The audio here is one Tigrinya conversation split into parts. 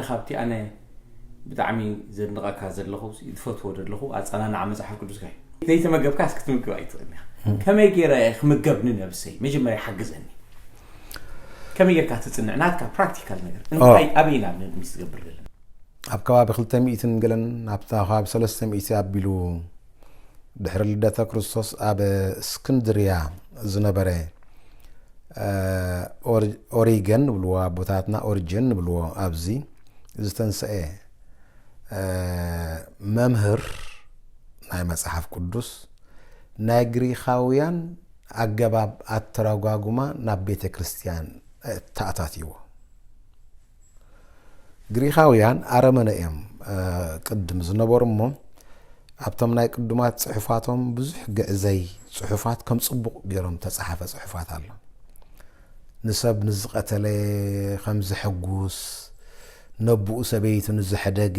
ካብቲ ኣነ ብጣዕሚ ዘድንቐካ ዘለኹ፣ ዝፈትዎ ዘለኹ ኣጸናንዓ መጽሓፍ ቅዱስካ እዩ። ዘይተመገብካስ ክትምገብ ኣይትኽእልን ኢኻ። ከመይ ገይረ ክምገብ ንነብሰይ? መጀመርያ ሓግዘኒ። ከመይ ጌርካ ትጽንዕ? ናትካ ፕራክቲካል ነገር እንታይ፣ ኣበይ ኢና ንድሚስ ትገብር ዘለና? ኣብ ከባቢ ክልተ ሚእትን ገለን፣ ኣብታ ከባቢ ሰለስተ ሚእቲ ኣቢሉ ድሕሪ ልደተ ክርስቶስ ኣብ እስክንድርያ ዝነበረ፣ እ፣ ኦሪ-፣ ኦሪገን ንብልዎ ኣቦታትና፣ ኦሪጀን ንብልዎ ኣብዚ ዝተንስኤ፣ እ፣ መምህር ናይ መጽሓፍ ቅዱስ ናይ ግሪኻውያን ኣገባብ ኣተረጓጉማ ናብ ቤተ ክርስቲያን፣ እ፣ ተኣታትይዎ። ግሪኻውያን ኣረመነ እዮም፣ እ፣ ቅድም ዝነበሩ እሞ፣ ኣብቶም ናይ ቅዱማት ጽሑፋቶም ብዙሕ ግዕዘይ ጽሑፋት ከም ጽቡቕ ገይሮም ተጻሓፈ ጽሑፋት ኣሎ። ንሰብ ንዝቐተለ ከም ዘሐጉስ፣ ነብኡ ሰበይቱ ንዝሐደገ፣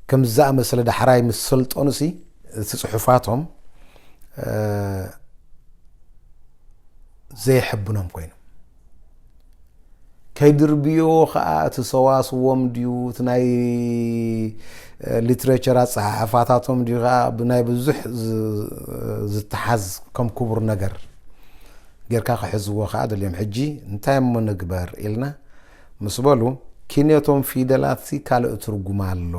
ከም ዝኣመሰለ ዳሕራይ ምስ ሰልጠኑሲ፣ እቲ ጽሑፋቶም፣ እ፣ ዘየሐብኖም ኮይኑ። ከይድርብዮ ኸኣ እቲ ሰዋስዎም ድዩ፣ እቲ ናይ፣ እ፣ ሊትሬቸር ኣጸሓሕፋታቶም ድዩ ኸኣ ብናይ ብዙሕ ዝ-፣ ዝተሓዝ ከም ክቡር ነገር ጌርካ ክሕዝዎ ኸኣ ደልዮም። ሕጂ እንታይ እሞ ንግበር ኢልና ምስ በሉ፣ ኪንዮቶም ፊደላትሲ ካልእ ትርጉም ኣሎ።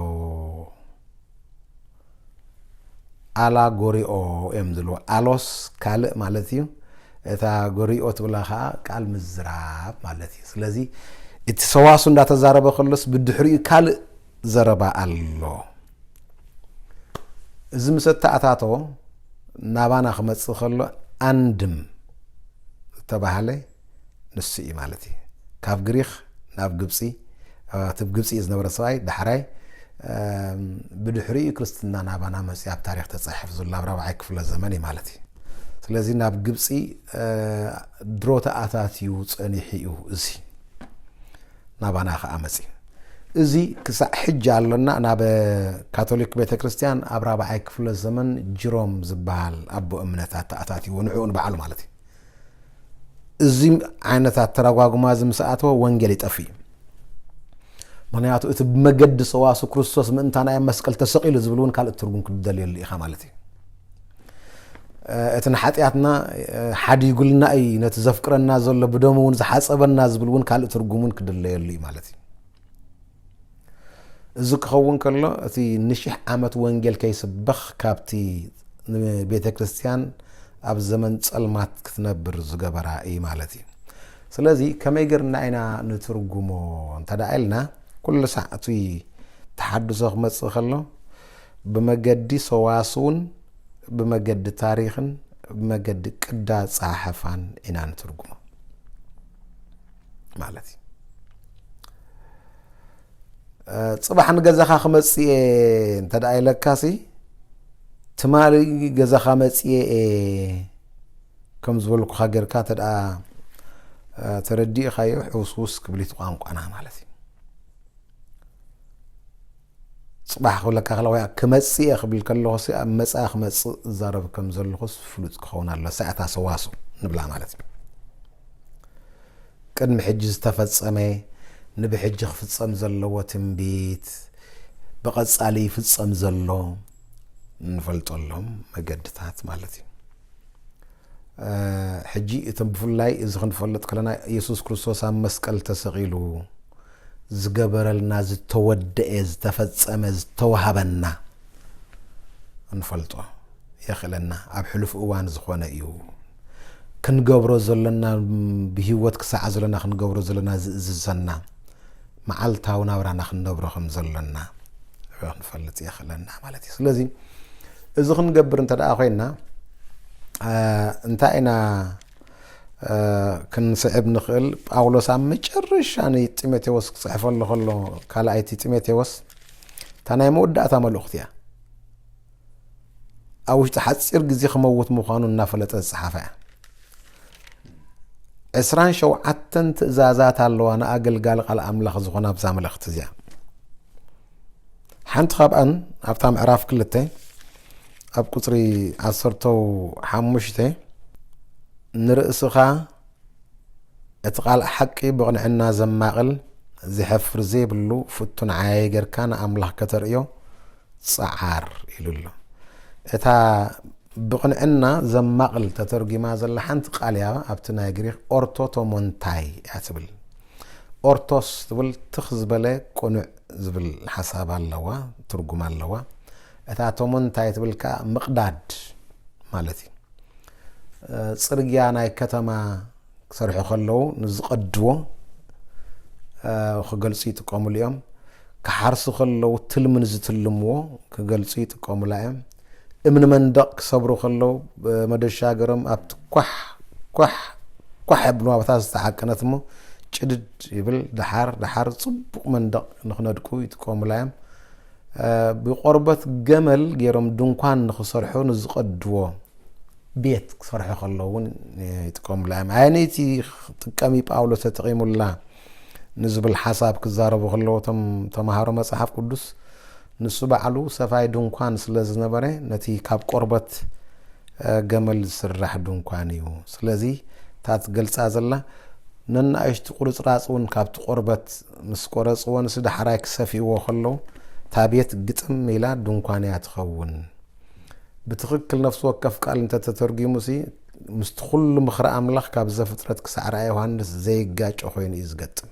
ኣላጎሪኦ እዮም ዝብልዎ። ኣሎስ ካልእ ማለት እዩ። እታ ጎሪኦ ትብላ ኸዓ ቃል ምዝራብ ማለት እዩ። ስለዚ እቲ ሰዋሱ እንዳተዛረበ ከሎስ ብድሕሪኡ ካልእ ዘረባ ኣሎ። እዚ ምስ ኣተኣታቶ ናባና ክመጽእ ከሎ ኣንድም ዝተባህለ ንሱ እዩ ማለት እዩ። ካብ ግሪኽ ናብ ግብጺ፣ እቲ ኣብ ግብጺ እዩ ዝነበረ ሰብኣይ፣ ዳሕራይ፣ እም፣ ብድሕሪኡ ክርስትና ናባና መጺኡ ኣብ ታሪኽ ተጻሒፉ ዘሎ ኣብ ራብዓይ ክፍለ ዘመን እዩ ማለት እዩ። ስለዚ ናብ ግብጺ፣ እ፣ ድሮ ተኣታትዩ ጸኒሑ እዩ እዚ ናባና ከኣ መጺኡ። እዚ ክሳዕ ሕጂ ኣሎና። ናብ ካቶሊክ ቤተ ክርስቲያን ኣብ ራብዓይ ክፍለ ዘመን ጅሮም ዝበሃል ኣቦ እምነት ኣተኣታትይዎ፣ ንዕኡ ንባዕሉ ማለት እዩ። እዚ ዓይነት ኣተረጓጉማ እዚ ምስ ኣተወ ወንጌል ይጠፍእ እዩ። ምኽንያቱ እቲ ብመገዲ ሰዋስው ክርስቶስ ምእንታና ኣብ መስቀል ተሰቒሉ ዝብል እውን ካልእ ትርጉም ክትደልየሉ ኢኻ ማለት እዩ። እ፣ እቲ ንሓጢኣትና፣ እ፣ ሓዲጉልና እዩ፣ ነቲ ዘፍቅረና ዘሎ ብደሙ እውን ዝሓጸበና ዝብል እውን ካልእ ትርጉም እውን ክድለየሉ እዩ ማለት እዩ። እዚ ክኸውን ከሎ እቲ ንሽሕ ዓመት ወንጌል ከይስበኽ ካብቲ ንቤተ ክርስቲያን ኣብ ዘመን ጸልማት ክትነብር ዝገበራ እዩ ማለት እዩ። ስለዚ ከመይ ጌርና ኢና ንትርጉሞ እንተ ደኣ ኢልና፣ ኩሉ ሳዕ እቲ ተሓድሶ ክመጽእ ከሎ ብመገዲ ሰዋስውን ብመገዲ ታሪኽን ብመገዲ ቅዳ ጸሓሕፋን ኢና ንትርጉሞ ማለት እዩ። እ፣ ጽባሕ ንገዛኻ ክመጽእ እየ እንተ ደኣ ኢለካሲ፣ ትማሊ ገዛኻ መጽየ እየ ከም ዝበልኩኻ ጌርካ እንተ ደኣ፣ እ፣ ተረዲእኻዮ፣ ሕውስውስ ክብል እቲ ቋንቋና ማለት እዩ። ጽባሕ ክብለካ ከለኹ፣ ወይ ክመጽእ እየ ክብል ከለኹሲ፣ ኣብ መጻኢ ክመጽእ ዝዛረብ ከም ዘለኹስ ፍሉጥ ክኸውን ኣሎ። ሳዕታ ሰዋስው ንብላ ማለት እዩ። ቅድሚ ሕጂ ዝተፈጸመ፣ ንብሕጂ ክፍጸም ዘለዎ ትንቢት፣ ብቐጻሊ ይፍጸም ዘሎ እንፈልጠሎም መገድታት ማለት እዩ። እ፣ ሕጂ እቶም ብፍላይ እዚ ክንፈልጥ ከለና፣ የሱስ ክርስቶስ ኣብ መስቀል ተሰቒሉ ዝገበረልና፣ ዝተወደኤ፣ ዝተፈጸመ፣ ዝተዋሃበና እንፈልጦ የኽእለና። ኣብ ሕሉፍ እዋን ዝኾነ እዩ። ክንገብሮ ዘለና፣ ብህይወት ክሳዕ ዘለና ክንገብሮ ዘለና ዝእዝዘና፣ መዓልታዊ ናብራና ክንነብሮ ከም ዘለና ክንፈልጥ የኽእለና ማለት እዩ። ስለዚ እዚ ክንገብር እንተ ደኣ ኮይንና፣ እ፣ እንታይ ኢና፣ እ፣ ክንስዕብ ንኽእል? ጳውሎስ ኣብ መጨረሻ ንጢሞቴዎስ ክጽሕፈሉ ከሎ፣ ካልኣይቲ ጢሞቴዎስ፣ እታ ናይ መወዳእታ መልእኽቲ እያ። ኣብ ውሽጢ ሓጺር ግዜ ክመውት ምዃኑ እናፈለጠ ዝጸሓፈ እያ። ዕስራን ሸውዓተን ትእዛዛት ኣለዋ ንኣገልጋሊ ቃል ኣምላኽ ዝኾና ኣብዛ መልእኽቲ እዚኣ። ሓንቲ ካብኣን ኣብታ ምዕራፍ ክልተ ኣብ ቁጽሪ ዓሰርተ ሓሙሽተ፣ "ንርእስኻ እቲ ቃል ሓቂ ብቕንዕና ዘማቕል፣ ዝሐፍር ዘይብሉ ፍቱን ዓያይ ጌርካ ንኣምላኽ ከተርእዮ ጸዓር ኢሉ ኣሎ። እታ ብቕንዕና ዘማቕል ተተርጒማ ዘላ ሓንቲ ቃል እያ። ኣብቲ ናይ ግሪኽ ኦርቶቶሞንታይ እያ ትብል። ኦርቶስ ትብል ትኽ ዝበለ ቅኑዕ ዝብል ሓሳብ ኣለዋ፣ ትርጉም ኣለዋ። እታ ቶሞንታይ ትብል ከኣ ምቕዳድ ማለት እዩ። ጽርግያ ናይ ከተማ ክሰርሑ ከለዉ ንዝቐድዎ ክገልጹ ይጥቀሙሉ እዮም። ክሓርሱ ከለዉ ትልሚ ንዝትልምዎ ክገልጹ ይጥቀሙላ እዮም። እምኒ መንደቕ ክሰብሩ ከለዉ መደሻ ገሮም ኣብቲ ኳሕ ኳሕ ኳሕ የብልዋ፣ በታ ዝተዓቀነት እሞ ጭድድ ይብል። ደሓር ደሓር ጽቡቕ መንደቕ ንኽነድቁ ይጥቀሙላ እዮም። ብቆርበት ገመል ገይሮም ድንኳን ንኽሰርሑ ንዝቐድዎ ቤት ክሰርሑ ከለዉ እውን ይጥቀሙላ እዮም። ኣየነይቲ ጥቀሚ ጳውሎስ ተጠቒሙላ ንዝብል ሓሳብ ክዛረቡ ከለዉ እቶም ተምሃሮ መጽሓፍ ቅዱስ፣ ንሱ ባዕሉ ሰፋይ ድንኳን ስለ ዝነበረ ነቲ ካብ ቆርበት ገመል ዝስራሕ ድንኳን እዩ። ስለዚ እታ ትገልጻ ዘላ ነናእሽቱ ቁርጽራጽ እውን ካብቲ ቆርበት ምስ ቆረጽዎ ንስ ዳሕራይ ክሰፍእዎ ከለዉ እታ ቤት ግጥም ኢላ ድንኳን እያ ትኸውን። ብትኽክል ነፍሲ ወከፍ ቃል እንተተተርጒሙሲ ምስቲ ኩሉ ምኽሪ ኣምላኽ ካብ ዘፍጥረት ክሳዕ ራእይ ዮሃንስ ዘይጋጮ ኮይኑ እዩ ዝገጥም።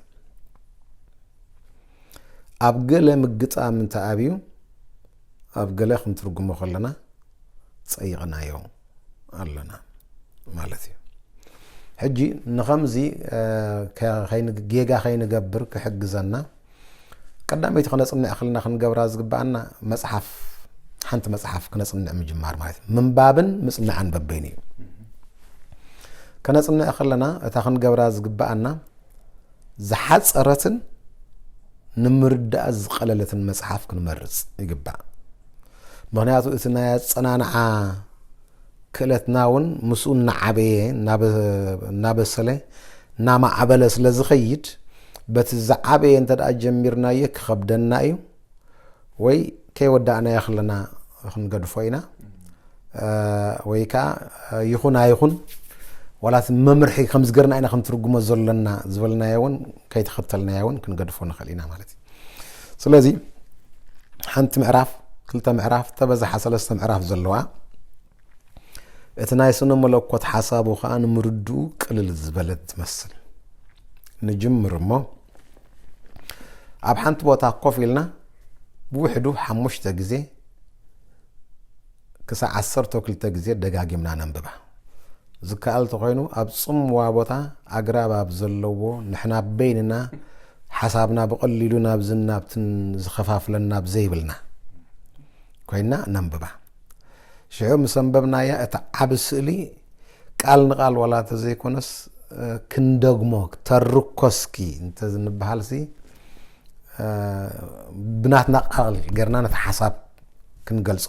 ኣብ ገለ ምግጣም እንተኣብዩ ኣብ ገለ ክንትርጉሞ ከለና ጸይቕናዮ ኣለና ማለት እዩ። ሕጂ ንኸምዚ ጌጋ ከይንገብር ክሕግዘና ቀዳመይቲ ከነጽንዕ ከለና ክንገብራ ዝግባኣና መጽሓፍ ሓንቲ መጽሓፍ ክነጽንዕ ምጅማር ማለት እዩ። ምንባብን ምጽናዕን በበይኑ እዩ። ከነጽንዕ ከለና እታ ክንገብራ ዝግባኣና ዝሓጸረትን ንምርዳእ ዝቐለለትን መጽሓፍ ክንመርጽ ይግባእ። ምኽንያቱ እቲ ናይ ኣጸናንዓ ክእለትና እውን ምስኡ እናዓበየ እናበሰለ እናማዕበለ ስለ ዝኸይድ በቲ ዝዓበየ እንተ ደኣ ጀሚርናዮ ክኸብደና እዩ። ወይ ከይወዳእናዮ ከለና ክንገድፎ ኢና። ወይ ከዓ ይኹን ኣይኹን ዋላ መምርሒ ከምዚ ገርና ኢና ክንትርጉሞ ዘለና ዝበልናዮ እውን ከይተኸተልናዮ እውን ክንገድፎ ንኽእል ኢና ማለት እዩ። ስለዚ ሓንቲ ምዕራፍ ክልተ ምዕራፍ ተበዛሓ ሰለስተ ምዕራፍ ዘለዋ እቲ ናይ ስነ መለኮት ሓሳቡ ከዓ ንምርድኡ ቅልል ዝበለት ትመስል። ንጅምር እሞ ኣብ ሓንቲ ቦታ ኮፍ ኢልና ብውሕዱ ሓሙሽተ ግዜ ክሳዕ ዓሰርተ ክልተ ግዜ ደጋጊምና ነንብባ። ዝከኣል ተኾይኑ ኣብ ጽምዋ ቦታ ኣግራብ ኣብ ዘለዎ ንሕና በይንና ሓሳብና ብቐሊሉ ናብዝን ናብትን ዝኸፋፍለና ኣብ ዘይብልና ኮይና ነንብባ። ሽዑ ምስ ኣንበብናያ እቲ ዓቢ ስእሊ ቃል ንቃል ዋላ እንተዘይኮነስ ክንደግሞ ተርኮስኪ እንተዝንበሃልሲ ብናትና ቃል ገርና ነቲ ሓሳብ ክንገልጾ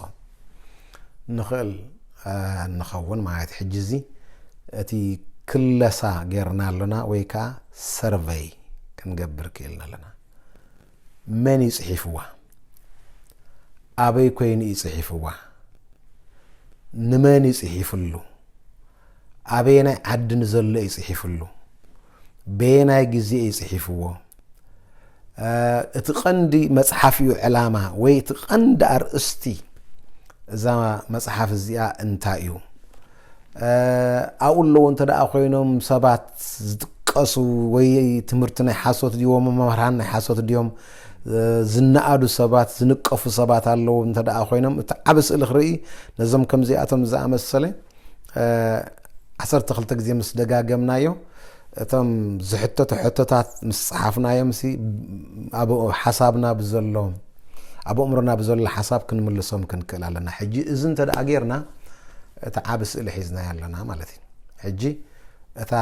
ንኽእል ንኸውን ማለት። ሕጂ እዚ እቲ ክለሳ ገርና ኣለና ወይ ከዓ ሰርቨይ ክንገብር ክእልና ኣለና። መን እዩ ጽሒፍዋ? ኣበይ ኮይኑ እዩ ጽሒፍዋ? ንመን እዩ ጽሒፍሉ? ኣበየናይ ዓዲ ንዘሎ እዩ ጽሒፍሉ? በየናይ ግዜ እዩ ጽሒፍዎ? እቲ ቀንዲ መጽሓፊኡ ዕላማ ወይ እቲ ቀንዲ ኣርእስቲ እዛ መጽሓፍ እዚኣ እንታይ እዩ? ኣብኡ ኣለዉ እንተ ደኣ ኮይኖም ሰባት ዝጥቀሱ ወይ ትምህርቲ ናይ ሓሶት ድዮም፣ መምህራን ናይ ሓሶት ድዮም፣ ዝነኣዱ ሰባት፣ ዝንቀፉ ሰባት ኣለዉ እንተ ደኣ ኮይኖም፣ እቲ ዓቢ ስእሊ ክርኢ ነዞም ከምዚኣቶም ዝኣመሰለ ዓሰርተ ክልተ ግዜ ምስ ደጋገምናዮ እቶም ዝሕተቱ ሕቶታት ምስ ጸሓፍናዮም ሲ ኣብ ሓሳብና ብዘሎ ኣብ ኣእምሮና ብዘሎ ሓሳብ ክንምልሶም ክንክእል ኣለና። ሕጂ እዚ እንተ ደኣ ጌርና እቲ ዓቢ ስእሊ ሒዝናዮ ኣለና ማለት እዩ። ሕጂ እታ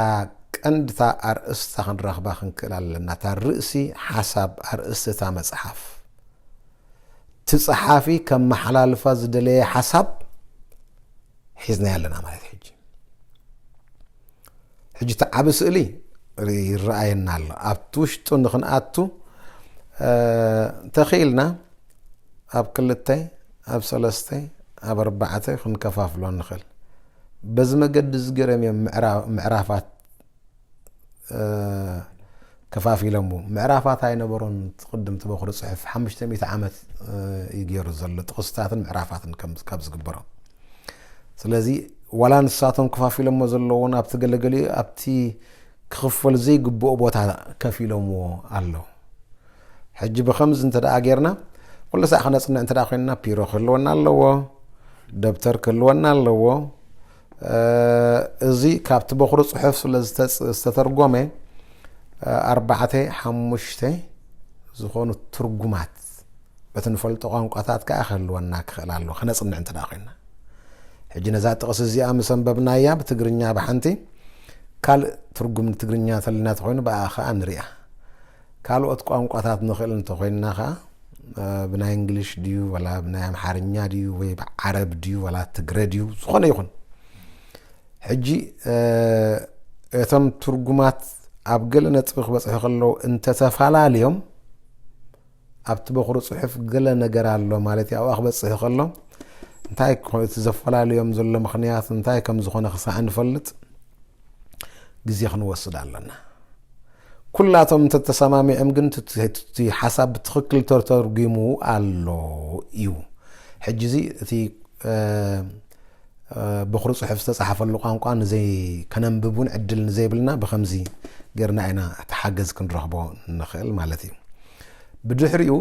ቀንድታ ኣርእስታ ክንረኽባ ክንክእል ኣለና። እታ ርእሲ ሓሳብ ኣርእስቲ እታ መጽሓፍ እቲ ጸሓፊ ከመሓላልፋ ዝደለየ ሓሳብ ሒዝናዮ ኣለና ማለት እዩ። ሕጂ ሕጂ እቲ ዓቢ ስእሊ ይረኣየና ኣሎ። ኣብቲ ውሽጡ ንኽንኣቱ ተኽኢልና ኣብ ክልተ ኣብ ሰለስተ ኣብ ኣርባዕተ ክንከፋፍሎ ንኽእል። በዚ መገዲ እዚ ገይሮም እዮም ምዕራፋት ከፋፊሎሞ። ምዕራፋት ኣይነበሮን። እቲ ቅድም እቲ በኹሪ ጽሑፍ ሓሙሽተ ሚእቲ ዓመት እዩ ገይሩ ዘሎ፣ ጥቕስታትን ምዕራፋትን ካብ ዝግበሮ። ስለዚ ዋላ ንሳቶም ከፋፊሎሞ ዘለውን ኣብቲ ገለገሊኡ ኣብቲ ክኽፈል ዘይግብኦ ቦታ ከፊሎምዎ ኣለዉ። ሕጂ ብኸምዚ እንተ ደኣ ጌርና፣ ኩሉ ሳዕ ክነጽንዕ እንተ ደኣ ኮይንና፣ ፒሮ ክህልወና ኣለዎ፣ ደብተር ክህልወና ኣለዎ። እዚ ካብቲ በኹሪ ጽሑፍ ስለ ዝተተርጎመ፣ ኣርባዕተ ሓሙሽተ ዝኾኑ ትርጉማት በቲ ንፈልጦ ቋንቋታት ከኣ ክህልወና ክኽእል ኣለዎ፣ ክነጽንዕ እንተ ደኣ ኮይንና። ሕጂ ነዛ ጥቕሲ እዚኣ ምስ ኣንበብናያ ብትግርኛ ብሓንቲ፣ ካልእ ትርጉም ንትግርኛ ተልና ተኾይኑ ብኣ ከኣ ንሪኣ። ካልኦት ቋንቋታት ንኽእል እንተኾይንና ከኣ፣ ብናይ እንግሊሽ ድዩ፣ ወላ ብናይ ኣምሓርኛ ድዩ፣ ወይ ብዓረብ ድዩ፣ ወላ ትግረ ድዩ፣ ዝኾነ ይኹን። ሕጂ እቶም ትርጉማት ኣብ ገለ ነጥቢ ክበጽሑ ከለዉ እንተተፈላለዮም፣ ኣብቲ በኹሪ ጽሑፍ ገለ ነገር ኣሎ ማለት እዩ። ኣብኣ ክበጽሕ ከሎ እንታይ እቲ ዘፈላለዮም ዘሎ ምኽንያት እንታይ ከም ዝኾነ ክሳዕ ንፈልጥ ግዜ ክንወስድ ኣለና። ኩላቶም እንተተሰማሚዖም ግን እቲ ሓሳብ ብትኽክል ተተርጒሙ ኣሎ እዩ። ሕጂ እዚ እቲ በኹሪ ጽሑፍ ዝተጻሓፈሉ ቋንቋ ንዘይ ከነንብብ እውን ዕድል ንዘይብልና ብኸምዚ ጌርና ኢና ተሓገዝ ክንረኽቦ ንኽእል ማለት እዩ። ብድሕሪኡ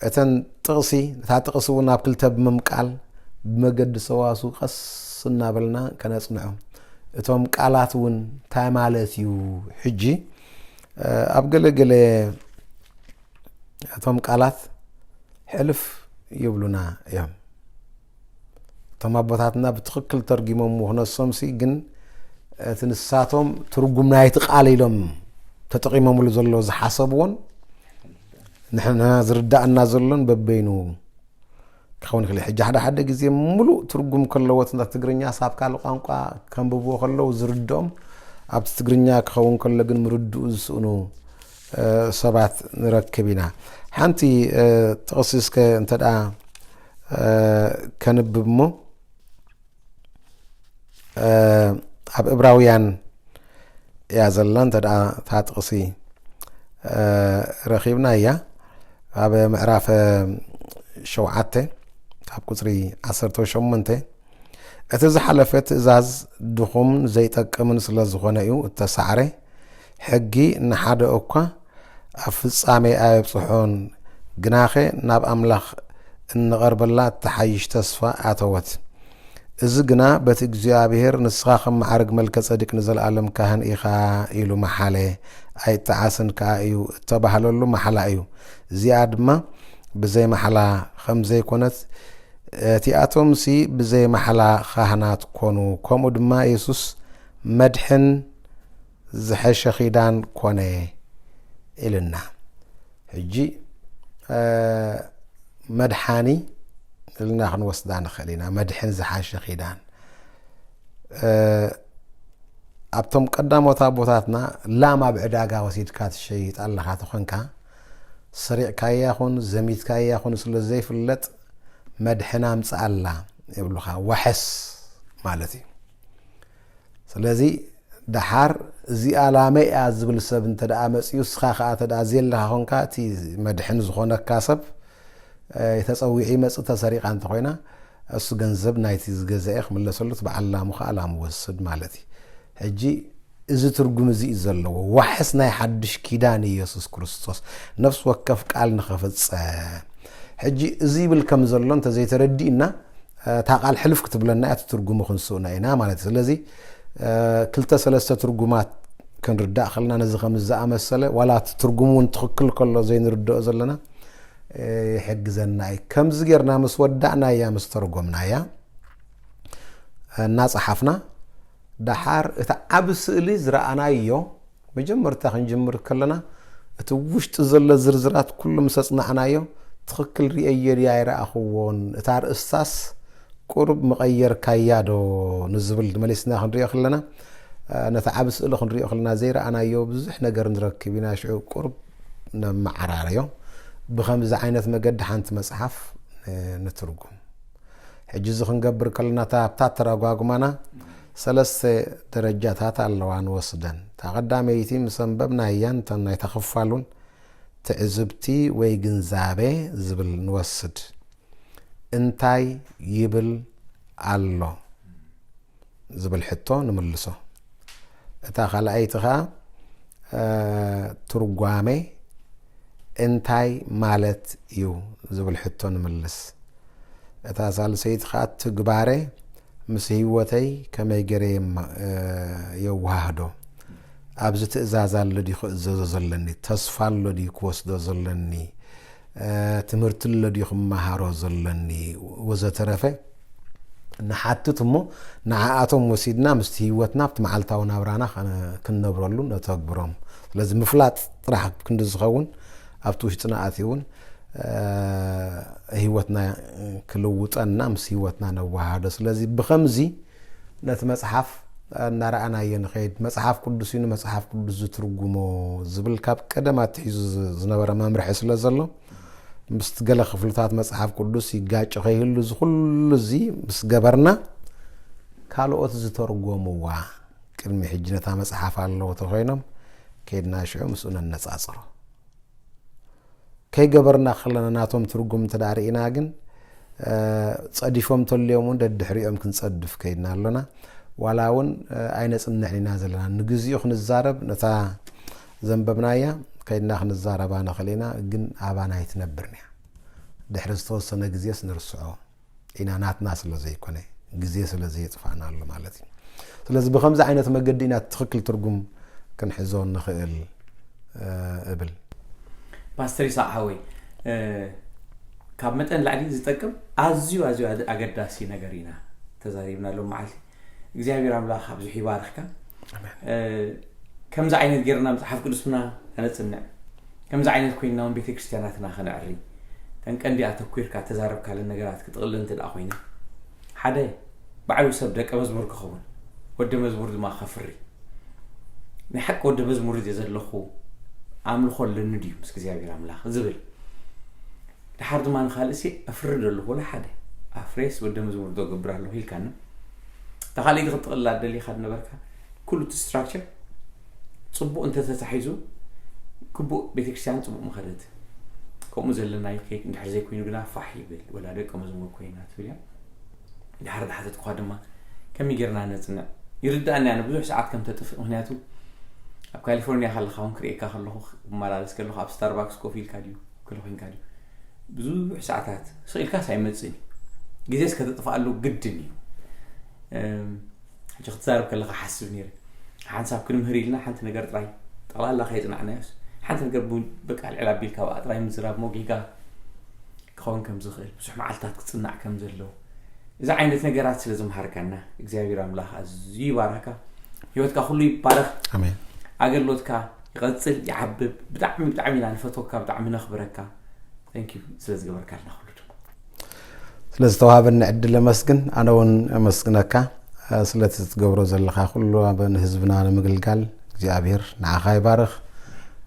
እተን ጥቕሲ፣ እታ ጥቕሲ እውን ናብ ክልተ ብምምቃል ብመገዲ ሰዋስው ቀስ እናበልና ከነጽንዖም። እቶም ቃላት እውን እንታይ ማለት እዩ? ሕጂ ኣብ ገለ ገለ እቶም ቃላት ሕልፍ ይብሉና እዮም። እቶም ኣቦታትና ብትኽክል ተርጊሞም ክነሶምሲ ግን እቲ ንሳቶም ትርጉም ናይቲ ቃል ኢሎም ተጠቒሞምሉ ዘለዉ ዝሓሰብዎን ንሕና ዝርዳእና ዘሎን በበይኑ ክኸውን ይኽእል። ሕጂ ሓደ ሓደ ግዜ ምሉእ ትርጉም ከለዎ እቲ ትግርኛ ሳብ ካልእ ቋንቋ ከንብብዎ ከለዉ ዝርድኦም ኣብቲ ትግርኛ ክኸውን ከሎ ግን ምርድኡ ዝስእኑ ሰባት ንረክብ ኢና። ሓንቲ ጥቕሲ እስከ እንተ ደኣ ከንብብ እሞ ኣብ እብራውያን እያ ዘላ። እንተ ደኣ እታ ጥቕሲ ረኺብና እያ ኣብ ምዕራፍ ሸውዓተ ካብ ቁፅሪ ዓሰርተ ሸሞንተ እቲ ዝሓለፈ ትእዛዝ ድኹምን ዘይጠቅምን ስለ ዝኾነ እዩ እተሳዕረ። ሕጊ ንሓደ እኳ ኣብ ፍጻሜ ኣየብጽሖን፣ ግናኸ ናብ ኣምላኽ እንቐርበላ እትሓይሽ ተስፋ ኣተወት። እዚ ግና በቲ እግዚኣብሔር ንስኻ ከም መዓርግ መልከ ጸዲቅ ንዘለኣለም ካህን ኢኻ ኢሉ መሓለ፣ ኣይጠዓስን ከኣ እዩ እተባህለሉ መሓላ እዩ። እዚኣ ድማ ብዘይ መሓላ ከም ዘይኮነት እቲኣቶምሲ ብዘይ ማሕላ ካህናት ኮኑ፣ ከምኡ ድማ የሱስ መድሕን ዝሐሸ ኺዳን ኮነ ኢልና። ሕጂ መድሓኒ ኢልና ክንወስዳ ንኽእል ኢና። መድሕን ዝሓሸ ኺዳን ኣብቶም ቀዳሞት ኣቦታትና ላም ኣብ ዕዳጋ ወሲድካ ትሸይጥ ኣለኻ ተኾንካ፣ ሰሪቕካያ ኹን ዘሚትካያ ኹን ስለ ዘይፍለጥ መድሕን ኣምጽኣላ ይብሉኻ። ዋሕስ ማለት እዩ። ስለዚ ደሓር እዚኣ ላመይ እያ ዝብል ሰብ እንተ ደኣ መጺኡ፣ እስኻ ኸኣ እንተ ደኣ ዘየለኻ ኾንካ፣ እቲ መድሕን ዝኾነካ ሰብ ተጸዊዑ ይመጽእ። ተሰሪቓ እንተኾይና እሱ ገንዘብ ናይቲ ዝገዘአ ክምለሰሉ፣ እቲ በዓል ላሙ ኸኣ ላሙ ወስድ ማለት እዩ። ሕጂ እዚ ትርጉም እዚ እዩ ዘለዎ። ዋሕስ ናይ ሓድሽ ኪዳን ኢየሱስ ክርስቶስ ነፍሲ ወከፍ ቃል ንኸፍጸም። ሕጂ እዚ ይብል ከም ዘሎ እንተዘይተረዲእና፣ እታ ቃል ሕልፍ ክትብለና እያ፣ እቲ ትርጉሙ ክንስእኖ ኢና ማለት እዩ። ስለዚ ክልተ ሰለስተ ትርጉማት ክንርዳእ ከለና ነዚ ከም ዝኣመሰለ፣ ዋላ እቲ ትርጉሙ እውን ትኽክል ከሎ ዘይንርድኦ ዘለና ይሕግዘና እዩ። ከምዚ ጌርና ምስ ወዳእናያ፣ ምስ ተረጎምናያ፣ እናጸሓፍና፣ ደሓር እቲ ዓቢ ስእሊ ዝረኣናዮ መጀመርታ ክንጅምር ከለና፣ እቲ ውሽጢ ዘሎ ዝርዝራት ኩሉ ምስ ኣጽናዕናዮ፣ ትኽክል ርእየዮ ድየ ኣይረኣኽዎን፣ እታ ኣርእስታስ ቁሩብ ምቐየርካያ ዶ ንዝብል መሊስና ክንሪኦ ከለና፣ ነቲ ዓቢ ስእሊ ክንሪኦ ከለና ዘይረኣናዮ ብዙሕ ነገር ንረክብ ኢና። ሽዑ ቁሩብ ነመዓራርዮ። ብኸምዚ ዓይነት መገዲ ሓንቲ መጽሓፍ ንትርጉም። ሕጂ እዚ ክንገብር ከለና፣ እታ ኣብታ ኣተረጓጉማና ሰለስተ ደረጃታት ኣለዋ ንወስደን። እታ ቀዳመይቲ ምስ ኣንበብናያን እተን ናይታ ክፋል እውን ትዕዝብቲ ወይ ግንዛቤ ዝብል ንወስድ። እንታይ ይብል ኣሎ ዝብል ሕቶ ንምልሶ። እታ ካልኣይቲ ኸኣ ትርጓሜ እንታይ ማለት እዩ ዝብል ሕቶ ንምልስ። እታ ሳልሰይቲ ኸኣ ትግባረ ምስ ህይወተይ ከመይ ገይረ የወሃህዶ? ኣብዚ ትእዛዝ ኣሎ ድዩ ክእዘዞ ዘለኒ? ተስፋ ኣሎ ድዩ ክወስዶ ዘለኒ? ትምህርቲ ኣሎ ድዩ ክመሃሮ ዘለኒ? ወዘተረፈ ንሓትት እሞ ንዓኣቶም ወሲድና ምስቲ ህይወትና ኣብቲ መዓልታዊ ናብራና ክንነብረሉ ነተግብሮም። ስለዚ ምፍላጥ ጥራሕ ክንዲ ዝኸውን ኣብቲ ውሽጥና ኣትዩ እውን ህይወትና ክልውጠና ምስ ህይወትና ነወሃዶ። ስለዚ ብኸምዚ ነቲ መጽሓፍ እናረኣናዮ ንኸይድ። መጽሓፍ ቅዱስ እዩ ንመጽሓፍ ቅዱስ ዝትርጉሞ ዝብል ካብ ቀደም ኣትሒዙ ዝነበረ መምርሒ ስለ ዘሎ ምስቲ ገለ ክፍልታት መጽሓፍ ቅዱስ ይጋጭ ከይህሉ እዚ ኩሉ እዚ ምስ ገበርና ካልኦት ዝተርጎምዋ ቅድሚ ሕጂ ነታ መጽሓፍ ኣለዎ ተኮይኖም ከይድና ሽዑ ምስኡ ነነጻጽሮ። ከይገበርና ከለና ናቶም ትርጉም እንተ ደኣ ርኢና ግን ጸዲፎም ተልዮም እውን ደድሕሪኦም ክንጸድፍ ከይድና ኣሎና። ዋላ እውን ኣይነጽንዕን ኢና ዘለና። ንግዚኡ ክንዛረብ ነታ ዘንበብናያ ከይድና ክንዛረባ ንኽእል ኢና፣ ግን ኣባና ኣይትነብርን እያ። ድሕሪ ዝተወሰነ ግዜስ ንርስዖ ኢና፣ ናትና ስለ ዘይኮነ ግዜ ስለ ዘየጥፋእና ኣሎ ማለት እዩ። ስለዚ ብኸምዚ ዓይነት መገዲ ኢና ትኽክል ትርጉም ክንሕዞ ንኽእል እብል። ፓስተር ይስሐቅ ሓወይ፣ ካብ መጠን ላዕሊ ዝጠቅም ኣዝዩ ኣዝዩ ኣገዳሲ ነገር ኢና ተዛሪብና ሎም መዓልቲ። እግዚኣብሔር ኣምላኽ ኣብዚሑ ይባርኽካ። ከምዚ ዓይነት ጌርና መጽሓፍ ቅዱስና ከነጽንዕ፣ ከምዚ ዓይነት ኮይንና እውን ቤተ ክርስቲያናትና ከነዕሪ፣ ተን ቀንዲ ኣተኩርካ ተዛረብካለን ነገራት ክጥቕልል እንተ ደኣ ኮይነ ሓደ ባዕሉ ሰብ ደቀ መዝሙር ክኸውን፣ ወደ መዝሙር ድማ ከፍሪ። ናይ ሓቂ ወደ መዝሙር እየ ዘለኹ፣ ኣምልኾ ኣለኒ ድዩ ምስ እግዚኣብሔር ኣምላኽ ዝብል። ድሓር ድማ ንኻልእ ሲ ኣፍሪ ዘለኹ ወላ ሓደ ኣፍሬስ ወደ መዝሙር ዶ ገብር ኣለኹ ኢልካኒ። እታ ካልኣይቲ ክትጥቕላ ደሊኻ ዝነበርካ ኩሉ እቲ ስትራክቸር ጽቡቕ እንተተታሒዙ ግቡእ ቤተክርስትያን ጽቡቕ ምኸደት። ከምኡ ዘለናዮ ከይድ እንድሕር ዘይኮይኑ ግና ፋሕ ይብል ወላ ደቀ መዝሙር ኮይና ትብል እያ። ድሓር ዝሓተትኩኻ ድማ ከመይ ጌርና ነጽንዕ? ይርዳእኒ ኣነ ብዙሕ ሰዓት ከም ተጥፍእ፣ ምክንያቱ ኣብ ካሊፎርኒያ ከለኻ እውን ክርእየካ ከለኹ፣ ክመላለስ ከለኹ ኣብ ስታርባክስ ኮፍ ኢልካ ድዩ ክለ ኮይንካ ድዩ ብዙሕ ሰዓታት ስቕ ኢልካስ ኣይመጽእን እዩ። ግዜስ ከተጥፍኣሉ ግድን እዩ። ሕጂ ክትዛረብ ከለኻ ሓስብ ነይረ። ሓንሳብ ክንምህር ኢልና ሓንቲ ነገር ጥራይ ጠቕላላ ከየጽናዕናዮስ ሓንቲ ነገር በቃ ልዕል ኣቢልካ ብኣ ጥራይ ምዝራብ ሞ ጌጋ ክኸውን ከም ዝኽእል፣ ብዙሕ መዓልታት ክጽናዕ ከም ዘለዎ፣ እዚ ዓይነት ነገራት ስለ ዝምሃርካና እግዚኣብሔር ኣምላኽ ኣዝዩ ይባርኽካ። ህይወትካ ኩሉ ይባረኽ። ኣሜን። ኣገልግሎትካ ይቐጽል፣ ይዓብብ። ብጣዕሚ ብጣዕሚ ኢና ንፈትወካ፣ ብጣዕሚ ነኽብረካ። Thank you ስለ ዝገበርካልና ኩሉ ድማ። ስለ ዝተዋሃበኒ ዕድል ኣመስግን። ኣነ እውን ኣመስግነካ ስለቲ ትገብሮ ዘለኻ ኩሉ ኣብ ንህዝብና ንምግልጋል እግዚኣብሔር ንዓኻ ይባርኽ፣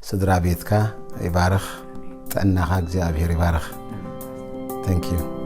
ስድራ ቤትካ ይባርኽ፣ ጥዕናኻ እግዚኣብሔር ይባርኽ። Thank you።